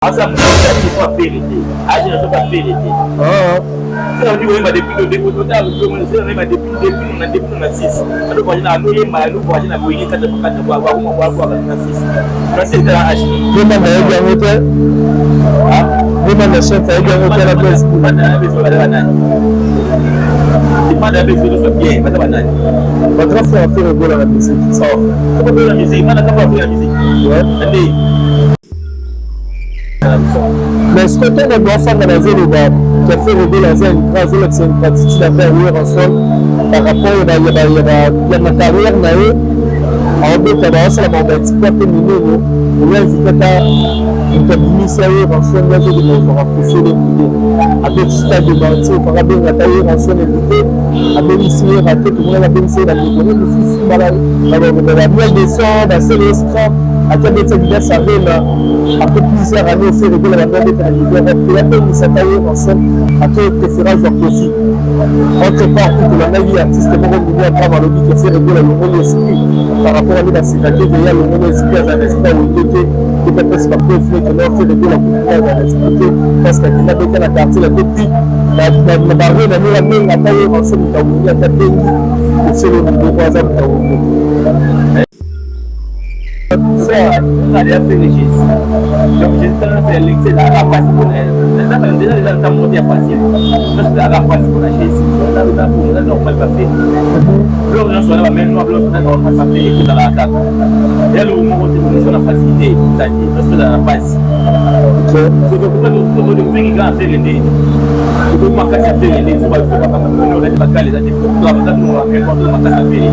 Aza moto ya Ferre te, age na soka Ferre te. Sasa ndi koyemba depuis depuis totala koyemba depuis depuis na depuis na 6. Ado kwa na ando yemba ando kwa na boyini kata kata kwa kwa kwa kwa kwa na 6. Na 6 na age. Yemba na yebi yango te. Yemba na chef ayebi yango te na place. Banda na biso banda nani? Banda biso biso bien, banda nani? Ba grand frère Ferre Gola na musique. Oh, comment la musique? Banda kama la musique. Ouais. Ande. Mais ce que ntango bafanda bazoloba ke Ferre Gola aza ingrat, azolakisa ingratitude envers Werrason par rapport ya na carrière na ye, aobeta baosala bango baexploit mpe minene, oyo invité ata moto abimisa Werrason nde azokende kozwaka Koffi Olomide, abeti stade de martyr, efaka abenga ata Werrason invité, abengisi Werra te. Tomonaki abengisi ye na mikolo mosusu bamiel de son basele escran, ati abeti Adidas Arena après plusieurs années. Ferre Gola bando abeta na niveau Europe te, abengisa ata Werrason, ate préférence ya Koffi. Autre part, tolandaki artiste moko mini Abraham alobi ke Ferre Gola alongoli esprit par rapport ane baseka te, ke ye alongoli esprit, aza na esprit awenge te, te mpe apesi bapreuve nete no Ferre Gola kutu aza na esprit te, parce que akenda abeta na quartier la depuis na barena ndenge abenga ata Werrason moto awenge, ata abengi Koffi Olomide oyo aza moto awenge. Donc Jésus, c'est l'excès la pasi déjà déjà ntango moko ya facile, ezalaka pasi mpona Jésus, eza normal parce biloko nyonso wana bameme noir, biloko eza normal parce ezalaka kaka ya loko moko te eza na facilité, ezali nyonso ezala na pasi. Soki kaka Ferre nde okoki makasi ya Ferre nde bakale eza te, makasi ya Ferre.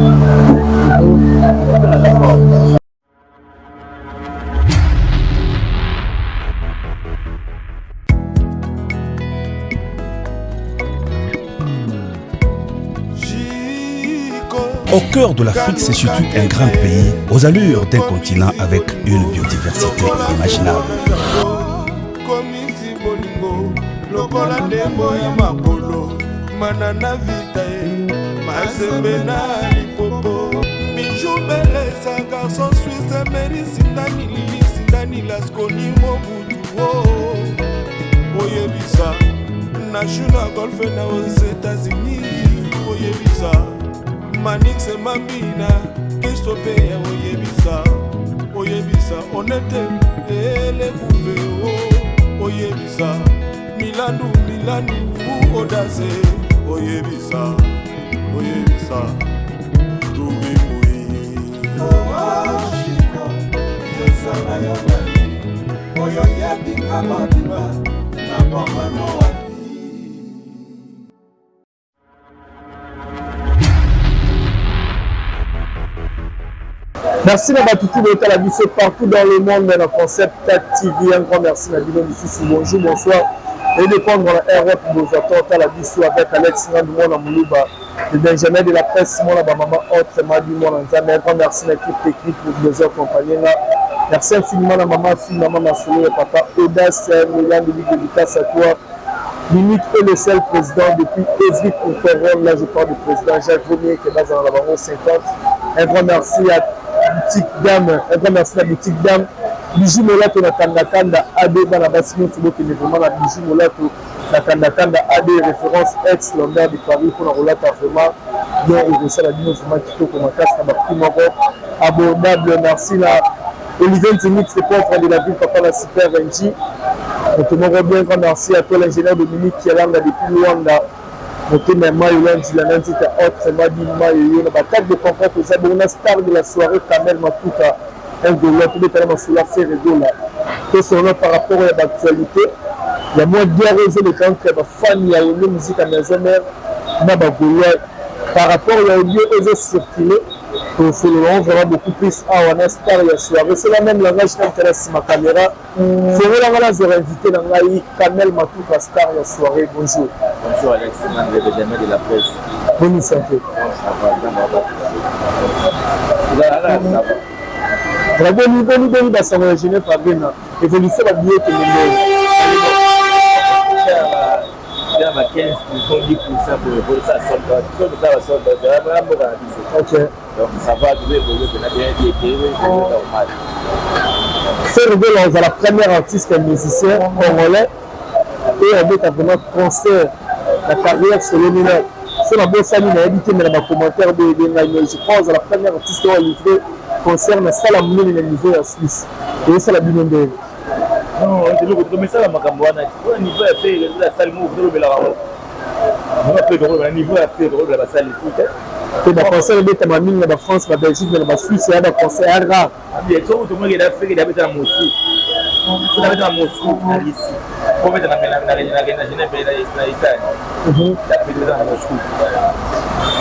Au cœur de l'Afrique se situe un grand pays aux allures d'un continent avec une biodiversité inimaginable. Komisi bolingo lokola ndembo ya makolo mana na vita ye Mazembe na Lipopo Bijou Belesa garçon suisse Meri Sindani Lili Sindani Lasconi Mobutu o oyebisa na Juna Golfe na aux États-Unis, oyebisa Manix Mambina Kristopeya, oyebisa oyebisa Onete Elekuve o oyebisa Milandu Milandu Odase, oyebisa oyebisa Tubimui yosala yo nani oyo yebinga mobimba na bomano wapi. Merci na bato tout botala biso partout dans le monde na Concept 4 TV. Un grand merci na bino lisusu. Bonjour, bonsoir. Et dépendre na air wapi bozwa to otala biso avec Alex Ngandu mwana Moluba, le Benjamin de la presse, mwana bamama autre Madi mwana Nzambe. Un grand merci na équipe technique pour nous accompagner nga. Merci infiniment na mama fi mama Masolo ya papa Audace Milan de Ligue dédicace à toi. Limite et le seul président depuis Evry Courtois, là je parle du président Jacques Vomier qui est basé dans la Bango 50. Un grand merci à Boutique Dame, un grand merci à Boutique Dame. Bijou Molato na Kanda Kanda AD bana basi nyonso bokende vraiment na Bijou Molato na Kanda Kanda AD, référence ex Lambert de Paris, mpona kolata vraiment bien, ekosala bino vraiment kitoko makasi na baprix moko abordable. Merci na Olivier Nzimix, le pauvre de la ville, papa la super NG. Moto moko bien, grand merci à toi l'ingénieur Dominique Kialanga depuis Luanda. Motema ya mayo Landila na nzita autre Madi mayo yo na batable de contrat toza bongo na star de la soirée Kamel Matuka, un Gaulois, tobetala masolo ya Ferre Gola, tosolola par rapport ya baactualité ya mwa guerre ezoleka entre bafani ya Wenge Musique ya Maison Mère na bagaulois par rapport ya audio ezocircule. Tosolola vraiment beaucoup plus awa na star ya soirée. C'est la même langage na mtala nsima caméra fongola nga nazwaka invité na ngai Kamel Matuka, star ya soirée. Bonjour. Bonjour Alex, le Benjamin de la presse. Bonne santé. Bon, ça va, ça va. Ça va. Boni boni boni basango ya Genève Arena, évolution babillet ekende ndenge? Ya ba 15 10% pour ça soldat, tout ça soldat, ya mboka na biso. Ok. Donc ça va, tu veux évoluer, tu bien bien, normal. Ferre Gola ozala premier artiste musicien congolais oyo abeta vraiment concert na carrière solo nina so nabosani nayebi te me na bacommentaire boyebe ngai, mais je crois ozala premier artiste oyo alivré concert na sala monene na niveau ya Suisse. Eyesala bino ndenge? Non, eloko tomesala makambo wana ti mpona niveau ya Ferre eza sali moko tolobelaka yango mpe tokolobela niveau ya Ferre, tokolobela basali esu te. Mpe baconcert ebetama mingi na baFrance, baBelgique, me na baSuisse ya baconcert ya rare. Bien, soki tomonaki eda Ferre abeta na Moscou, soki abeta na Moscou, na Russie, po beta na Genève, na Isani abeta na Moscou,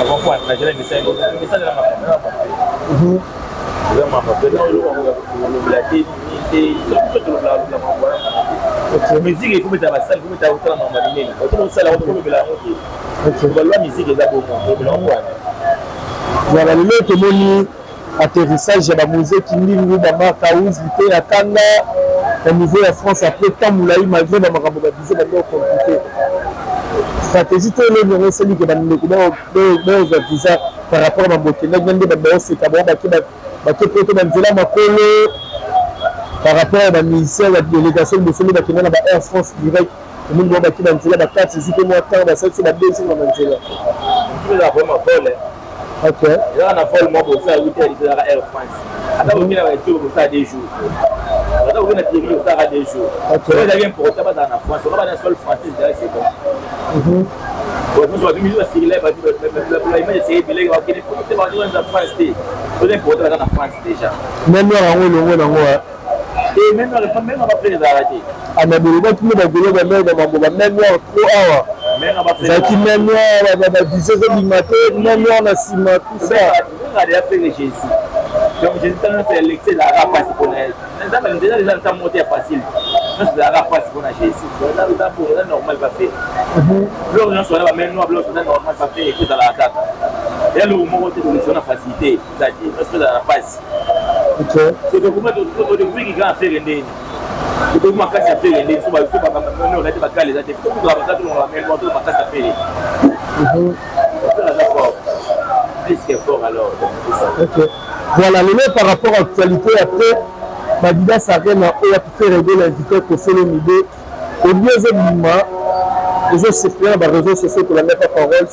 ocomprendre, na Genève esali esali na makambo na mafe eza makambo pe olobela te te. Soki tolobela makambo wana, musique ekobeta basali, kobeta kosala makambo ya minene, oto kosala olobela yango te. Balwa musique eza bongo, tolobela yango wana. Voilà, lelo tomoni atterrissage ya bamusée Kindingu, bamark House te ya kanda na niveau ya France après temps molai, malgré bamakambo bavisa bando compliqué stratégie to eloni yango esali ke bandeko bazwa visa par rapport à bambokendaki na nde bato baoseka bango bake poto banzela makolo, par rapport ya bamusicien ya délégation liboso nde bakenda na ba Air France direct. Omoni bango bake banzela bakati, ezwi mpe mwa temps, basalisi ba 2 jours na banzela. Ezaka vraiment vol. Ezaka na vol moko bosala 8 heures, ezalaka Air France. Ata kokende na baetiope, bosala 2 jours, ata kokende na Turquie, osalaka 2 jours. Oyo ezalaki important, bazala na France, oka bana sol français direct, c'est bon. Bato basirile baimage eseye bilenge bakende te, baza France te, oza important, baza na France déjà. Main noire yango elongo nango? Main noire bafrère ezalaka te. Ana bolobaki nde bagolo bamere bamambo bamain noire trop awa, ezalaki main noire, bavisa ezobima te, main noire na nsima, tout ça. Déjà Ferre Jésus, donc Jésus ntango nyonso élection ezalaka mpasi mpona ye. Nzambe déjà eza ntango moko te ya facile, nyonso ezalaka mpasi mpona Jésus. Eza bongo, eza normal. Bafrère biloko nyonso wana, bamain noire, biloko eza normal. Bafrère efo ezalaka kaka ya eloko moko te kolekisa na facilité, eza te, nyonso ezala na mpasi. Odécouvrir grand Ferre ndeni, otoki makasi ya Ferre ndeni, so te bakale eza te, tokutoka baza tolonga bamain noire to makasi ya Ferre. Ferre aza fort, plus que fort alors. Ok. Voilà, lelo par rapport à actualité après Adidas Arena oyo Ferre Gola invité Koffi Olomide, audio ezobima, ezocircule na baréseaux sociaux, kolanda pa parole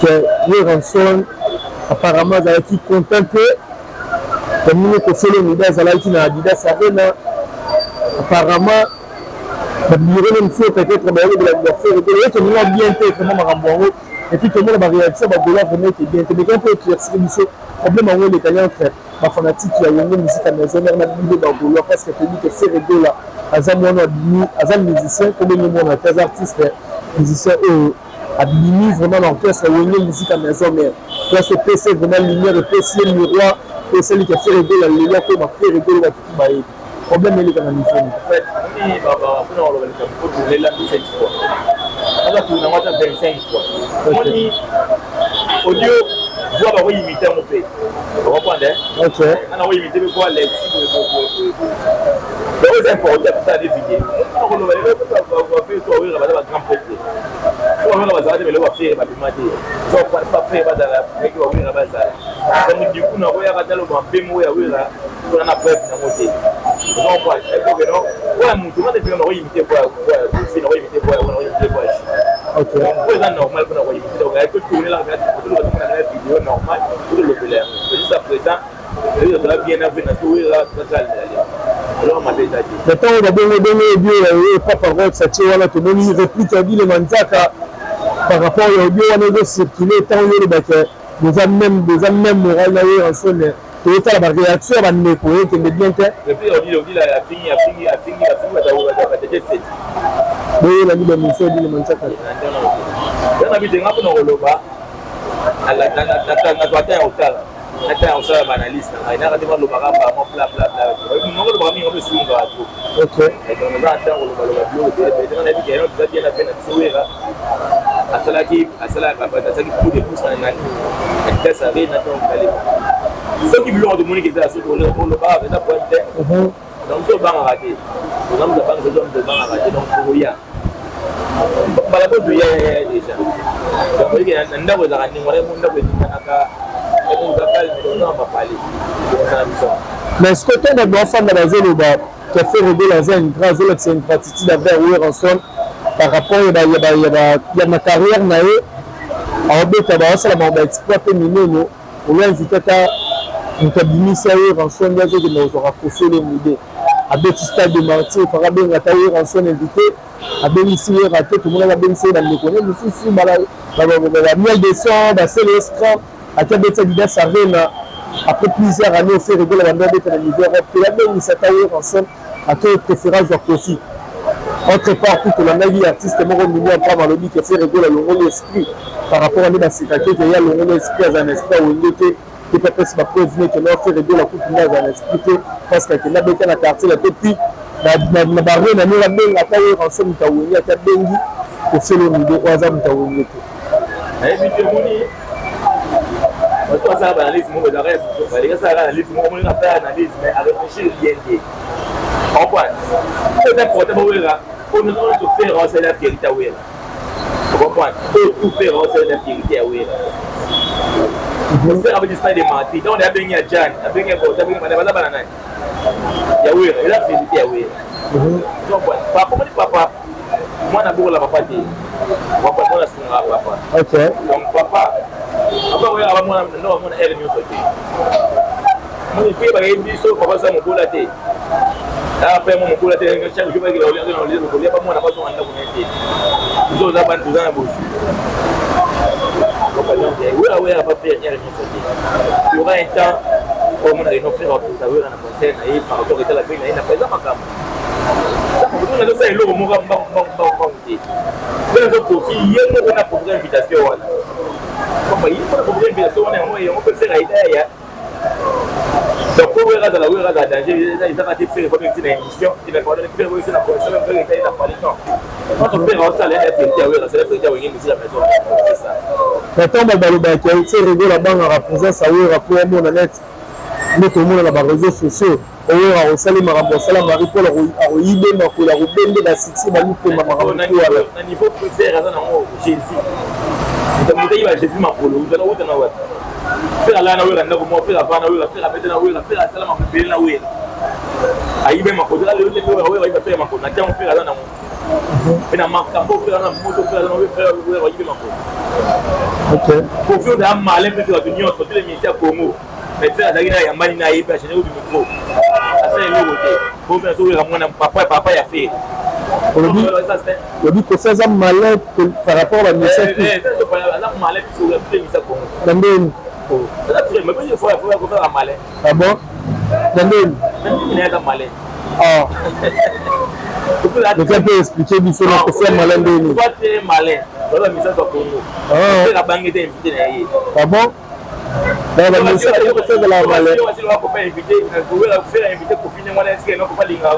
que Werrason apparemment azalaki content te tomoni Koffi Olomide azalaki na Adidas Arena. Apparemment babureau na mosusu peut-être bayolobela baFerre Gola eke ndenge bien te vraiment makambo yango. Et puis tomona baréaction bagola vraiment eke bien te. Mais mpo éclaircir biso problème yango elekali entre bafanatike ya Wenge Musica Maison Mère na bino bagaulois, parce que toyebi ke Ferre Gola aza mwana abimi, aza musicien, kobenge mwana te, aza artiste musicien oyo abimi vraiment na orchestre Wenge Musica Maison Mère, place epesi vraiment lumière, epesi ye miroir po esali ke Ferre Gola lelo akoma Ferre Gola. Bato bayebi problème eleka na niveau. Mpona koloba likambo po tolela 7 fois, aza tournango ata 25 fois. Omoni audio voix bakoimite yango mpe, ocomprendre? Ana koimite mpe voix lexi donc eza important kosala des vidéo. Mpona koloba lelo bafe so bawera baza bagrand prêtre, so bawera bazala te, lelo baFerre babima te, so baFerre bazala meke bawera bazala. Donc du coup nakoyaka taloba mpe moko ya Wera mpona na preuve nango te. Oya motu wana epeka nakoimite voix, nakoimite voix, nakoimite voix, donc eza normal mpona koimite. Donc ayaki totournelaka na vidéo normal, tolobela yango. Jusqu'à présent toza bien ave na towera, tozalala eloko mabe eza te. Na ntango babongo bongo audio ya oyo Papa Rox atie wana, tomoni réplique ya Dilema Nzaka par rapport ya audio wana ezocircule. Ntango yo olobaka boza même moral na Werrason, toyotala baréaction ya bandeko ekende bien te. Odile afingi, afingi, afingi, afingi batete seti. Boyelandi bamission ya Dilema Nzaka. Yana bitenga mpona koloba, nazwa ata ya kotala, ata ya kosala baanalyse na ngai, naka te balobaka bamo bla bla bla, olobaka mingi obe esungaka to. Donc naza ata kolobaloba biloko ebele ebele. Nayebi ke toza bien na pe na biso. Wera asalaki asalaki coup de pouce na Adidas Arena. Donc soki biloko tomoniki eza soki olobaka eza problème te. Donc so obangaka te, oza moto abangaka, oza moto obangaka te. Donc tokoya mbala po toya déjà. Donc oyeke na ndako ezalaka ndenge wana, ndako eninganaka, oza calme, oza na mapale, tokosala biso. Mais ce que ntango bafanda bazoloba que Ferre Gola aza ingrat, azolakisa ingratitude envers Werrason par rapport ya ma carrière na ye, aobeta baosala bango baexploit mpe minene, olo invité ata moto abimisi ya Werrason nde azokende kozwaka Koffi Olomide. Abeti Stade de Martyr, efaka abenga ata Werrason invité, abengisi Wera te. Tomonaki abengisi ye bandeko ne mosusu, bamiel de son, basele escran, ati abeti Adidas Arena après plusieurs années. Ferre Gola bando abeta na niveau Europe te, abengisa ata Werrason, ake préféré azwa Koffi. Autre part, tout tolandaki artiste moko mini Abraham alobi ke Ferre Gola alongoli esprit par rapport ande basekaki ete ye alongoli esprit, aza na esprit awenge te, te mpe apesi bapreuve nete no Ferre Gola kutu nde aza na esprit te, parce que akende abeta na quartier la te, puis na barena ndenge abenga ata Werrason moto awenge, ati abengi Koffi Olomide oyo aza moto awenge te. Nayebi te, omoni bato basala baanalyse moko ezalaka ya biso, balingi asala analyse moko, omoni asala analyse mais aréfléchir bien te, comprendre oyo eza important. Bawera oyo nyonso Ferre osala fierté ya Wera, comprendre oyo tout Ferre osala fierté ya Wera. Ferre abeti Stade de Martyr, donc abengi ya Jan, abengi ya Bota, abengi baza bana nani ya Wera, eza fierté ya Wera. Papa, omoni papa, mwana bokola papa te, papa mwana asungaka papa. Donc papa, papa koyaka bamwana ndo bamona ere nyonso te. Moni mpe bayebi biso, papa aza mobola te, ape mo mobola te. Chaque jour bakolia, bamwana bazonga ndako na ye te. Biso oza bana, toza na bozwi. Donc Wera, Wera pa faire ere nyonso te. Il y aura un temps omona reno Ferre akosa Wera na concert na ye par rapport etala mpe na ye na eza makambo nazosala eloko moko mbangu mbangu mbangu mbangu te. Mpe nazokoki ye moko na provoke invitation wana, papa ye moko na provoke invitation wana, yango yango mpe Ferre aida ya. Donc po Wera azala, Wera azala danger, ezaka te Ferre komi na émission, Ferre komi na concert, Ferre etali na pali non. Quand Ferre osala ya fierté ya Wera, c'est la fierté ya Wenge Musica Maison, c'est ça. Na ntango balobaki Ferre Gola abangaka présence ya Wera mpo amona neti nde tomona na baréseaux sociaux, Owera akosali makambo asala Marie Paul, akoyibe makolo, akobende basuccès, balupemba makambo tu wana. Na niveau Ferre aza nango, Jésus moto ayiba Jésus makolo ozala uta na wapi? Ferre alala na Wera ndako moko, Ferre avanda na Wera, Ferre abeta na Wera, Ferre asala makambo ebele na Wera, ayibe makolo eza lelo te. Ferre, Wera ayiba Ferre makolo na ntango Ferre aza nango mpe na makambo Ferre aza na moto, Ferre aza na Wera ayibe makolo. Koffi oza malin mpe bato nyonso te, le ya Congo, mais Ferre azalaki na yambani na ye mpe achange kutu micro, asala eloko te po mpe azowela mwana papa, papa ya Ferre. Olobi Koffi aza malin par rapport à bamusicien? Aza malin biso misa Congo. Na ndeni? Malin. Ah bon, na ndeni? Aza malin. Ah, donc mpe expliquer biso na Koffi ya malin ndeni? Malin baza misasa Congo, abangi te invité na ye. Ah bon, bamusicien Koffi azalaka malin? Invité Koffi ndenge wana, esike no Koffi alinga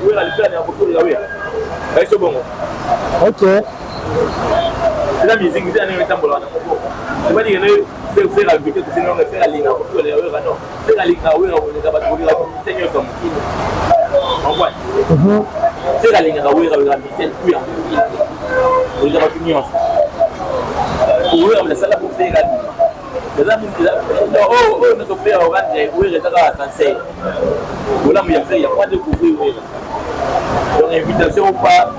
Wera, alinga Koffi olinga Wera, baiso bongo. Eza musique, eza ndenge etambolaka na moko. Ebadike no Ferre invité Koffi ndenge Ferre alinga Koffi olinga Wera, non, Ferre alinga Wera kolinga bato, kolinga musicien nyonso ya mokili. Ferre alingaka Wera, wera musicien tout ya mokili, kolinga bato nyonso. Wera asala po Ferre alima oyo nyonso. Ferre oranje Wera eza kaka sincère, bolamu ya Ferre yango adécouvrir Wera. Donc invitation ou pas,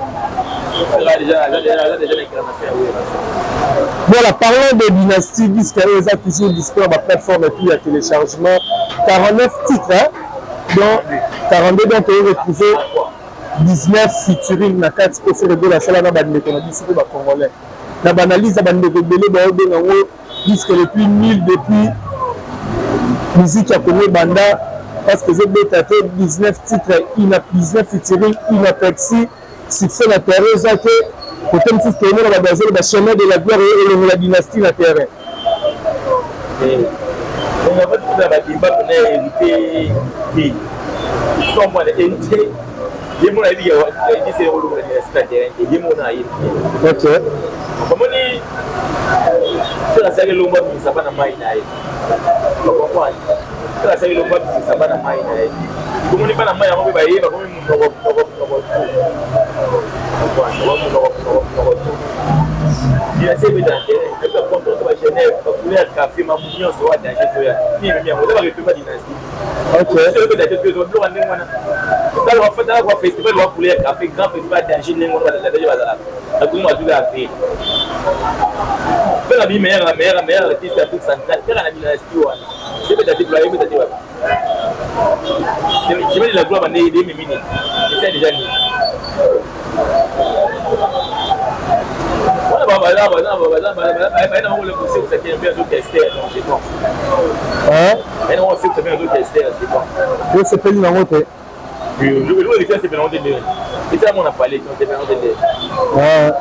Ferre déjà aza déjà na incarnation ya Wera. Voilà, parlons de Dynastie, disque oyo eza toujours dispo na baplateforme et puis ya téléchargement. 49 titres, hein? Donc 42, donc oyo retrouver 19 featuring na kati po Ferre Gola asala na bandeko na biso mpe bacongolais. Na baanalyse ya bandeko ebele, baobenga yango disque le plus nul depuis musique ya Congo ebanda, parce que ezobeta te. 19 titres, ina 19 featuring, inaperçu, succès na terrain eza te. Kote mosusu toomona bato bazoloba chemin de la gloire elongola Dynastie na terrain. Na badébat mpena ya hérité te, comprendre hérité ye mona ayebi se olongola Dynastie na terrain te, ye mona ayebi. Omoni Ferre asalaki elongo abimisa bana mai na ye, comprendre, Ferre asalaki elongo abimisa bana mai na ye. Komoni bana mai yango mpe baye bakomi monoko monoko monoko tu, monoko monoko monoko tu. Dynastie ebeta na terrain, eza contre ba Genève, bacouleur café, mamu nyonso wa danger. Toya nini ememi yango? Eza barepema Dynastie. Biloko ndenge wana talaka festival wa couleur café, grand festival danger, ndenge wana badanger bazalaka nakongo batuka ya Ferre. Ferre abi meilleur, meilleur, meilleur artiste ya Afrique centrale kaka na dynastie wana. Ebeta te, ebeta te wapi? Chemin de la gloire bande ememi nini? Esa déjà nini wana? Osepeli nango te?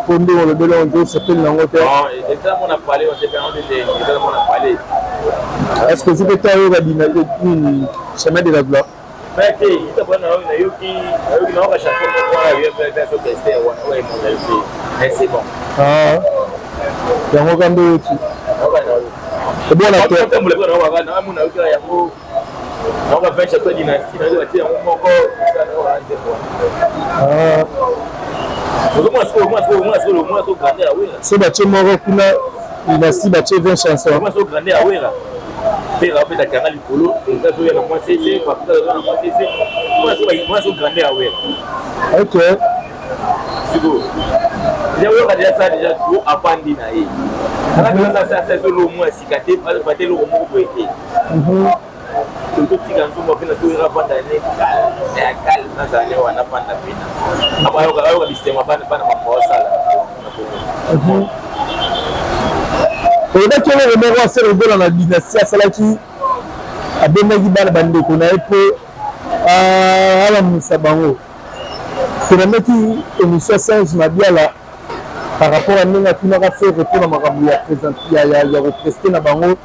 Po ndenge olobeli yango te, osepeli nango te. Est ce que ozwi mpe ta oyoka nini, Chemin de la gloire? Te, nayoki, nayoka chanson moko wana, mais c'est bon. Yango ka nde oyoki ebona te? Yango nayoka 20 chanson dynastie, nayoki batie yango moko, nayoka nzembo wana. Ozomona sikoyo, omona sikoyo, omona sikoyo, omona sikoyo grandeur ya Wera. So batie moko kuna, dynastie, batie 20 chanson. Omona sikoyo grandeur ya Wera. Ferre abetaka yanga likolo, eza zoya na mwa sese, papita aza na mwa sese. Omona sikoyo grandeur ya Wera. Sikoyo déjà oyoka déjà ça, déjà to avandi na ye asa ezolo mwa ya sika te, bate eloko moko boye te. Totika nzumba mpe na toyeka vanda ne calme ya calme, nazala ne wana, vanda mpena ayoka bisengo, bana bana makambo osala. Olobaki eloko moko, asala ebola na dynastie, asalaki, abendaki bana bandeko na ye mpo alamusa bango. Tolandaki émission Serge Mabiala par rapport à ndenge atunaka Ferre mpona makambo ya koprester na bango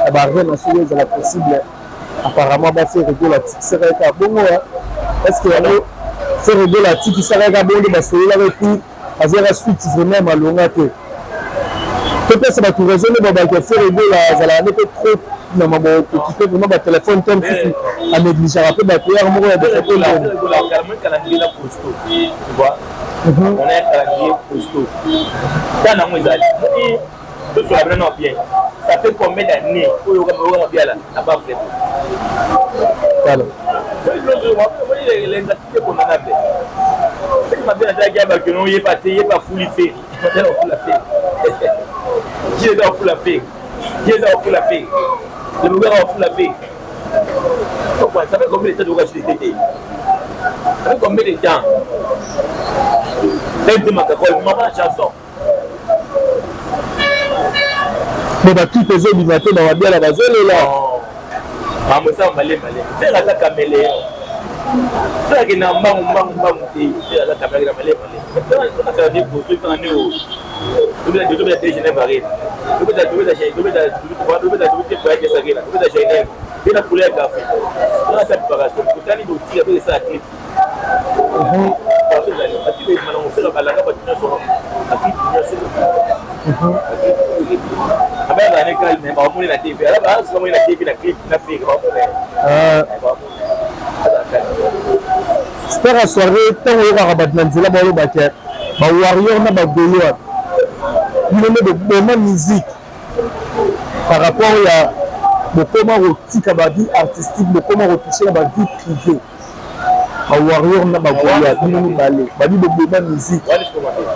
na baarena, soki ezala possible. Apparemment ba Ferre Gola atikisaka ye kaka bongo. Est ce que yango Ferre Gola atikisaka ye kaka bongo nde basololaka, et puis azwaka suite vraiment ya malonga te? Topesa bato raison nde babaki ya Ferre Gola azalaka nde mpe trop na maboko, kokipe vraiment batelefone te, mosusu anégligeaka mpe bato yaka moko ya bafoto. On a un calendrier costaud. Ntango yango ezali tosola bino bien, ça fait combien d'années oyo oyoka Mabiala na bafle? Tala. L'ingratitude condamnable. Mabiala azalaki ya bakeno, oyeba te, yeba fuli Ferre, Mabiala ofula Ferre, ji eza ofula Ferre, ji eza ofula Ferre, lemokaka ofula Ferre. Ça fait combien de temps tokoka te te? Ça fait combien de temps? Nde makakol mama chanson. Me baclip ezobima te, bamabiala bazolela. Makambo esala malema malema. Ferre aza caméléon, Ferre akende na mbangu mbangu mbangu te. Ferre aza caméléon, akende malema malema. Tona nde tona nde tobeta te Genève Arena, tobeta, tobeta, tobeta, tobeta, tobeta voyage Arena, tobeta Genève mpe na couleur café. Tona sa préparation, totali botika mpe esala clip. Balaka bato nyonso, baclip nyonso abengaka ne calme, bamoni na TV, bamoni na TV na clip na Ferre, bamoni. Star ya soirée, ntango oyokaka bato na nzela balobaka bawarrior na bagaulois, bino nde boboma musique par rapport ya bokoma kotika bavie artistique, bokoma kotouche na bavie privée. Bawarrior na bagaulois, bino mibale babi boboma musique.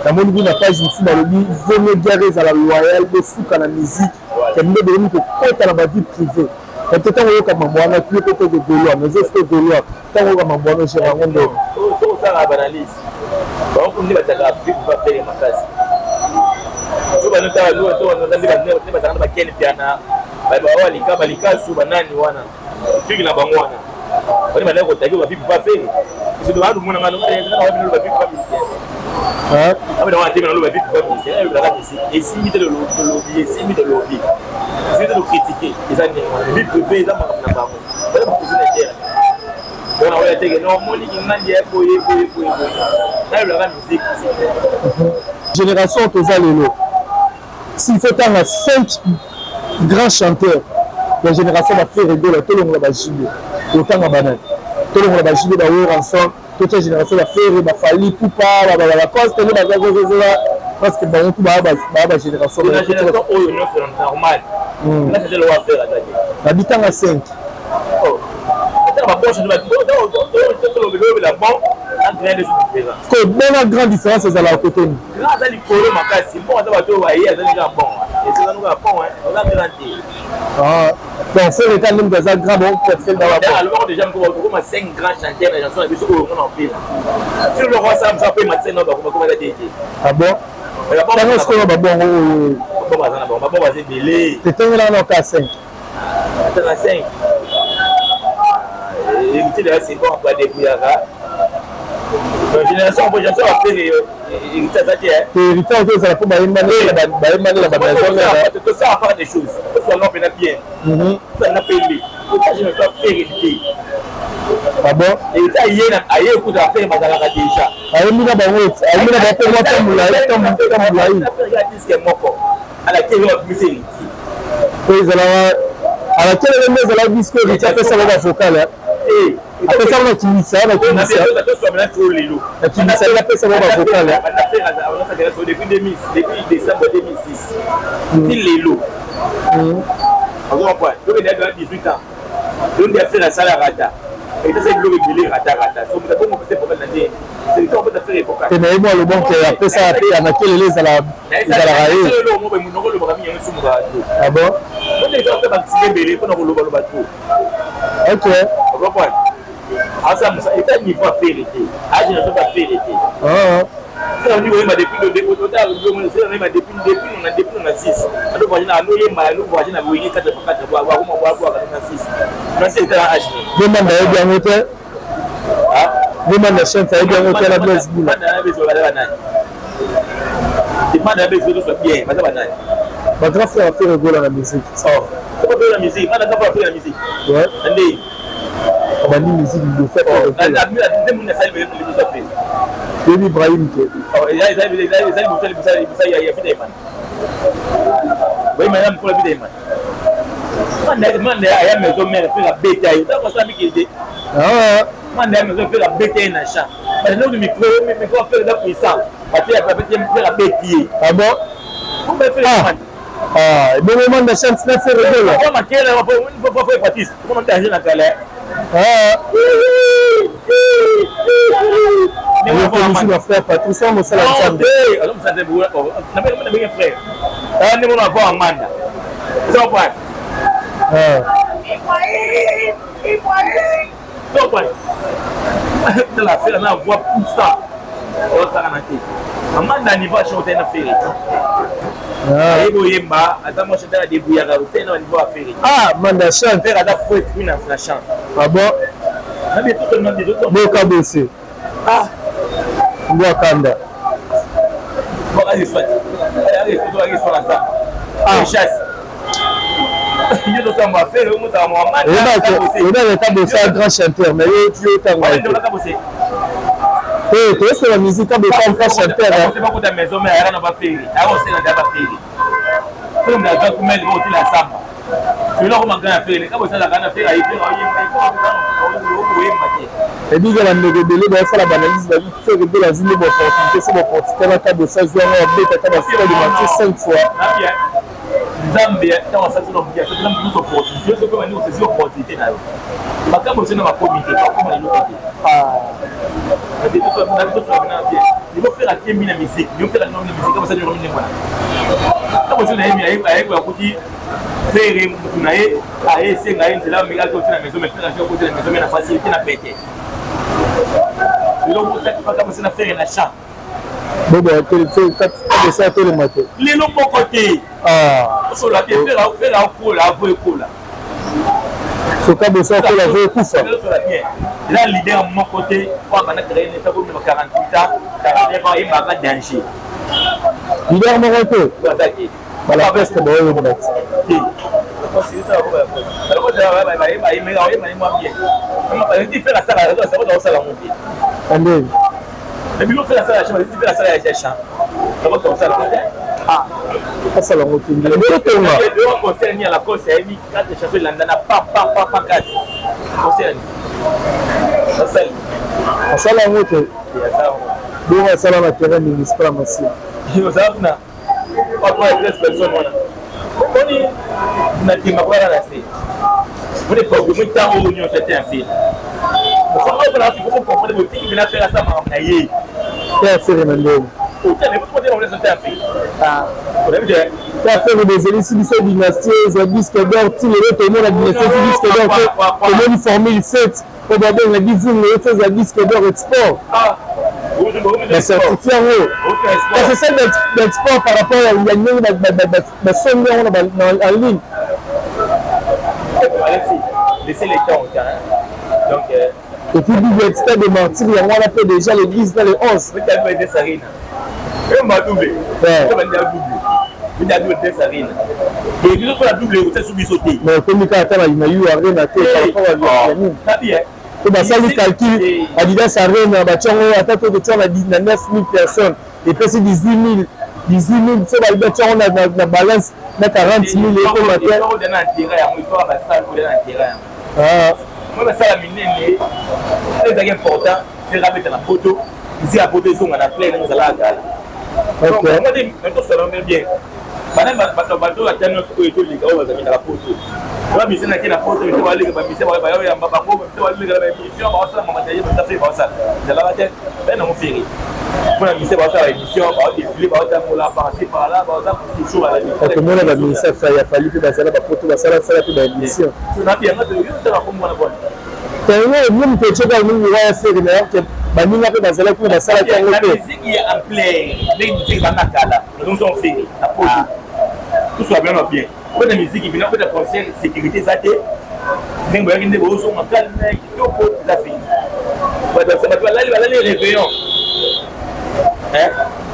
Namoni kuna page mosusu balobi vomi guerre ezala loyal, bosuka na musique kende, bokomi kokota na bavie privée. Ete ntango oyoka mambo wana, tue mpe toke gaulois, mais ozosuka gaulois, ntango oyoka mambo wana, ogere yango ndenge? Osala banalyse, bango nde bataka bafere makasi. So nde bazalaka na bakene piana, balika balikasu, banani wana, truc na bango wana, bani bandaki kotaki bavipi bafere. Balumonanga bavipi ba musicien, abena wana te, bavipi ba musicien ayobelaka musique. Esimbi te tolobi, esimbi tolobi, esimbi te tocritique. Eza ndenge wana, vie privée eza makambo na bango, baza bacuisine interne wana. Oyo ateke no omoniki ngandi ya boye boye boye boye, nayolaka musique. Génération toza lelo, s'il faut tanga 5 grands chanteurs ya génération baFerre Gola, tolongola baJB, otanga banani? Tolongola baJB, baWerrason, totia génération baFerre, baFally Ipupa, baLacoste nde bazazazaza, parce que bango tu baa bagénération. Oyo nyonso normal, nabitanga 5. Ko bon na grand différence ezalaka kote nini? Grand aza likolo makasi, bon aza bato oyo baye aza kaka bon. Eza kaka bon, aza grand te. Ah, donc Ferre ka nde moto aza grand bon peut-être dans la bon. Alobaka déjà moko bakoma 5 grands chanteurs na chanson na biso oyo ngona mpela. Ti loko asala mosala mpe matisa na bakoma koma te te. Ah bon? Tango sikoyo babongo oyo. Babongo baza na bango, babongo baza ebele. Tetengela na ka 5. Ata na 5. Héritier de c'est bon, ba débrouillaka. Donc génération po génération après héritier aza te. Héritier aza ezala po bayembani bayembani na ba maison mère. To ça part des choses. To soit non pena bien. Ça na pembe. To ça génération après héritier. Ah bon? Héritier aye na aye kuta affaire bazalaka déjà. Ayembi na bango, ayembi na bango mwa temps molayi, temps molayi. Disque moko. Alakeli abimisi héritier. Po ezalaka alakeli nde ezalaka disque héritier apesa bango ba vocal. Apesa bango na kimisa, na kimisa. Na kimisa nde apesa bango ba vocal. Depuis 2000, depuis décembre 2006. Ti lelo. Ozo comprendre? Donc il a 18 ans. Donc il a fait la salle rata. Et ça c'est biloko ebele rata rata. So moto abongo pese vocal na nde. C'est le temps de faire vocal. Te nayebi mwa lobonke apesa pe ya makelele ezalaka ezalaka ye. Eloko moko boye monoko olobaka mingi yango esumukaka trop. Ah bon? Moto eza pe ba accident ebele pona koloba loba trop. Ok. Ozo comprendre? Asa musa eza niveau ya Ferre te. Age na ya Ferre te. Ah. Sala ni oyemba depuis le début otala sala oyemba depuis depuis na depuis na 6. Ando voyage na ando yemba ando voyage na wenge 4 x 4 bwa bwa bwa bwa na 6. Na 6 eza age. Demande ayebi yango te. Ah, Demande na chance ayebi yango te na Blaise Bula. Demande na besoin baza banani. Demande na besoin tosa bien baza banani. Ba grand frère ya Ferre Gola na musique. Oh. Comment la musique? Bana grand frère na musique. Ouais. Nde. Abandi musique liboso ya Ferre Gola. Nde muna sali liboso ya Ferre. Yebi Ibrahim te. Oh, eza eza eza eza liboso liboso liboso ya ya Vita Imana. Boye mana mukolo Vita Imana. Manda manda ya maison mère Ferre abeta ye. Tango asala mikili te. Ah. Manda ya maison Ferre abeta ye na champ. Parce que micro micro Ferre eza puissant. Batia batia Ferre abeti ye. Ah bon? Ah. Ah, ebongo manda chance na Ferre Gola. Kwa makele kwa kwa kwa Patrice. Comment danger na kala. Ah. Okomisi ba frère Patrice wana mosala Nzambe. Azo mosala Nzambe. Na benge na benge frère. Ah ndenge na voir Amanda. Ozo comprendre? Ah. Ozo comprendre? Tala frère na voix puissant. Osaka na te. Amanda niveau ya chanter na Ferre. Ayebi oyemba aza mwa chanteur adebrouillaka te na niveau ya Ferre. Ah, Manda chante. Ferre aza faux esprit na na chant. Ah bon? Na bien tout na bien tout. Boka bosse. Ah. Mbwa kanda. Bon, allez, soit. Allez, soit, allez, soit, ça. Ah, chasse. Oyebaka Kabosa grand chanteur mais yo yo otanga te. Eh, toyesela musique Kabosa grand chanteur. Ebika bandeko ebele basala baanalyse babi Ferre Gola azwi nde baopportunité so baopportunité na Kabosa azwi yango abeta ata ba stade martyr 5 fois. Nzambe ntango asali na moki asali na moki opportunité yo soki obandi kosezi opportunité na yo makambo osi na bakomi te bakoma eloko te nibo fere akembi na musique nibo fere akembi na musique abosali yango ndenge wana ntango osi na ye ayebi akuti fere mutu na ye aye esenga ye nzela amekaki oti na maison mais fere asi akoti na maison mais na facilité na pete lelo okotaki bosi na fere na champ Bobo kabesa atelema te. Lelo moko te. Osola te fere fere akola avo ekola. So kabesa akola avo ekufa. Osola bien. Eza leader moko te po abanda créer neta ko 48 ans 49 ans yebaka danger. Leader moko te. Aza te. Ba la peste ba oyo ba te. Ande. Asala yango te. Totonga. Asala yango te. Bongo asala na terrain municipal ya Masina. Papa ya 13 personnes wana. Omoni na temba kwa na se. Mone poko mo tango oyo nyonso te ya se. oyo mpona faut comprendre botiki mpena Ferre asala makambo na ye. Te affaire na ndenge. Te affaire bozelisi biso dynastie ezwa disque d'or ti lelo tomona dynastie ezi disque d'or te, tomoni formule 7 oyo babenga divungu eti ezwa disque d'or export, bacertifie yango, kasi celle d'export par rapport ya ndenge basombi yango en ligne. Laissez les temps au temps. Donc, Et puis double stade de martyr yango wana mpe déjà le 10 na le 11. Mais ekomi kaka ata na U Arena te par rapport ya nini po basali calcul Adidas Arena batia yango ata to totia na 9000 personnes epesi 18000 18000 so balobi batia yango na balance na 40000 ekoma te. Moi basala minene ezalaki important Ferre abeta na poto, musique ya poto ezonga na plein ndenge ezalaka kala. Tosala bien bana bato bato ata nyonso oyo toleka oyo bazalaki na poto, ba musicien nake na poto to baleka, ba musicien bayoyamba bango, ba musicien baleka na ba émission, baosala mamataye basafe baosala ezalaka te pe nango Ferre mpona musicien baosala ba émission, baodefile, baotambola par-ci par-là, baoza toujours à la Tomona ba musicien ya Fally mpe bazala bapoto, basalasala mpe ba émission. Tango yo moto otyeka mingi waya Ferre na yorke, baninga mpe bazalaki kuna, basalaki yango te. Musique ya ampleur ndenge musique ezalaka kala, nazongisa Ferre na poto, tosola bien bien obeta musique bina obeta concert, sécurité eza te, ndenge boyaki nde bozonga calme kitoko, eza fini. Bato balali balali réveillon,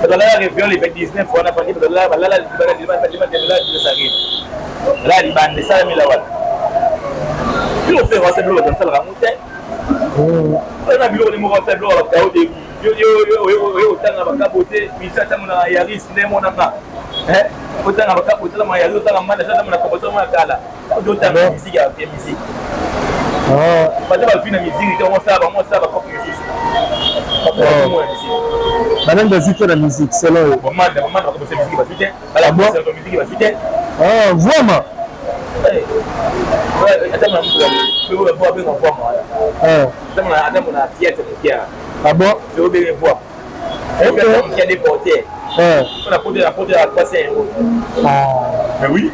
bato balala réveillon le 19 wana, fandi bato balala balala libanda, esalamela wana biloko Ferre wasala, biloko bato basalaka yango te na biloko nde moko asala biloko ya bakao te, oye kotanga bakabo te, misa atamona Yaris nde monanga otanga bakabo, otanga Yaris, otanga manda, otanga kombo ya kala, otanga musique ya musique, bato bazwi na musique te, bango bango bakope misusu. Banani bazwi te na musique selon yo? Bamanda bamanda bakobosa musique bazwi te, musique bazwi te. Vraiment. Ata abenga voama wana, ata mona théâtre mokia. Ah bon? Obenge voama mokia déporté mpona poto ya poto ya 300 euros. Mais oui,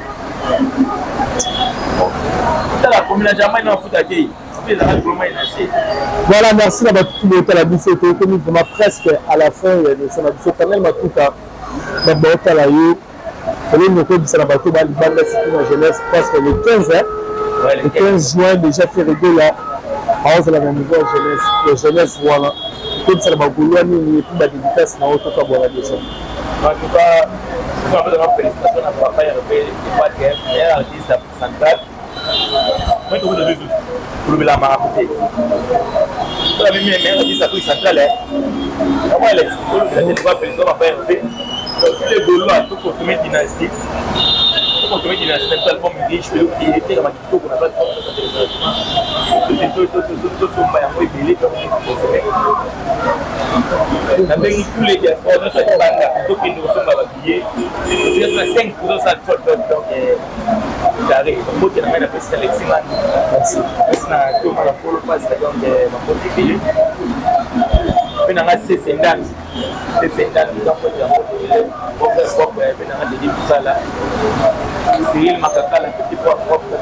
tala komi na jamais na mafuta te. Voilà, merci na bato botala biso. Tokomi vraiment presque à la fin ya émission na biso. Kamel Matuka, bato baotala yo, elongi okoyebisa na bato balibanda, surtout na jeunesse, parce que le 15, le 15 juin déjà Ferre Gola aozala na niveau ya jeunesse ya jeunesse wana. Koyebisa na bagaulois nini? Et puis badédicace na yo, tokabwana déjà. En tout cas, félicitation na papa Hervé Epater, meilleur artiste Afrique centrale. Moi tokoki kolobela makambo te, oyo meilleur artiste Afrique centrale, yango Alex olobela te. Toka félicité papa Hervé. Donc tous les Gaulois, tokonsommer dynastie, tokonsommer dynastie na biso, album riche etekama kitoko na plateforme nyonso, tosomba yango ebele, tokonsommer. Nabengi tous les diaspora nyonso ya libanda, tokende kosomba babillet, totika na 5 sa donc carré. Bambote na ngai napesi Alexi Ngani, napesi na Toma na Polo Pasta, donc bambote ebele mpe na ngai Sese Ndami, Sese Ndami, donc yango ebele propre mpe na ngai Dedi Mosala, Cyril Makakala, petit poids propre,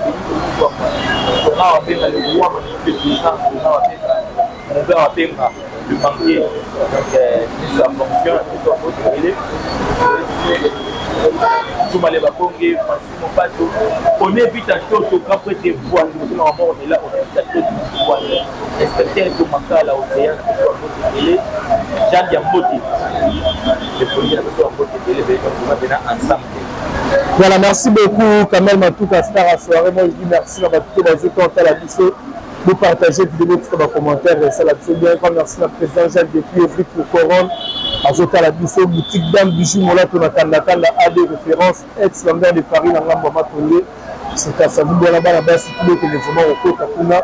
Sona Wabenga, le roi magnifique, le puissant Sona Wabenga, mon Wabenga le banquier, donc biso ya fonction, biso ya mbote ebele. Tumale Bakonge, Francis Mopato, on est vite à Toto, grand prêtre Voisin, nous sommes on est là, on est vite à Toto, Voisin, inspecteur Tomakala, Océan, biso ya mbote ebele, Jean Diambote, le policier, biso ya mbote ebele, on est ensemble. Voilà, merci beaucoup Kamel Matuka, star à soirée. Moi je dis merci à bato bazo tala biso. Vous partagez vidéo, tika ba commentaire, ça la biso bien. Grand merci na président Jacques depuis Evry pour Couronne. Azotala biso boutique Dame Bijou Molato na Kanda Kanda AD référence ex Lambert de Paris na ngambo ya Matonge. C'est ça vous bana bana basi tobokende vraiment kokota kuna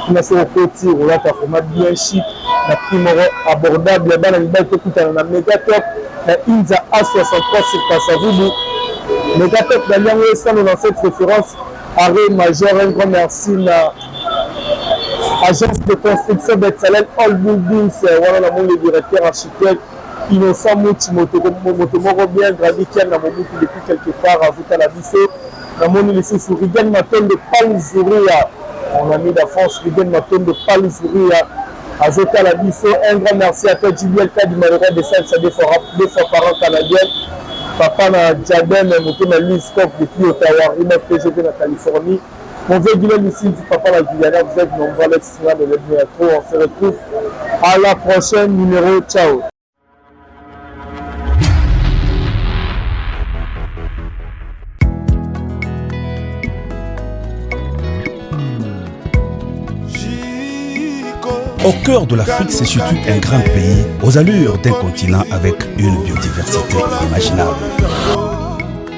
kuna, soki okoti olata vraiment bien chic na prix moko abordable. Bana mibali, tokutana na Mega Top na Inza A63 sur Kasavubu. Mega Top na liango 197 référence arrêt major. Un grand merci na Agence de construction Betsalel All Buildings, wana namoni le directeur architecte Innocent Muchi, moto moko bien grandi Kian na Mobutu depuis quelque part azotala biso. Namoni lisusu Rigen Matondo Palzuria, mon ami d'enfance Rigen Matondo Palzuria azotala biso. Un grand merci à toi JBL Kadima, le roi de salsa, deux fois parent canadien, papa na Jaden moto na Louis Scott depuis Ottawa, remote PGV na Californie. Mon vieux Guillaume Lucindy, papa la Guyana, vous êtes nombreux, Alex Sina de l'Edmé trop. On se retrouve à la prochaine numéro. Ciao. Au cœur de l'Afrique se situe un grand pays aux allures d'un continent avec une biodiversité inimaginable.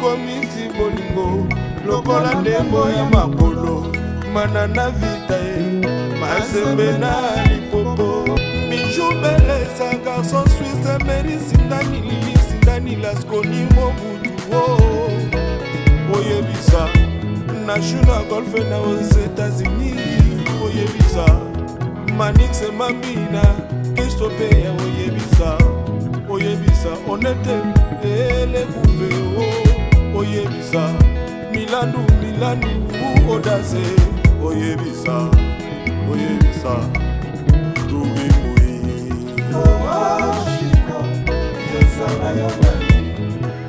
Komisi bolingo lokola ndembo ya makolo mana na vita ye Mazembe na Lipopo Bijou Belesa garçon suisse Meri Sindani Lili Sindani Lasconi Mobutu oh. Oyebisa na na golfe na aux États-Unis oyebisa Manix Mambina Christophe ya oyebisa oyebisa Onete elekuve o oyebisa Milandu Milandu Odase oyebisa oyebisa Dubimui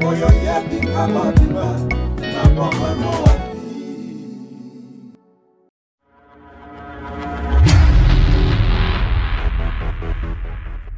Oyo yebinga mobimba na bomano.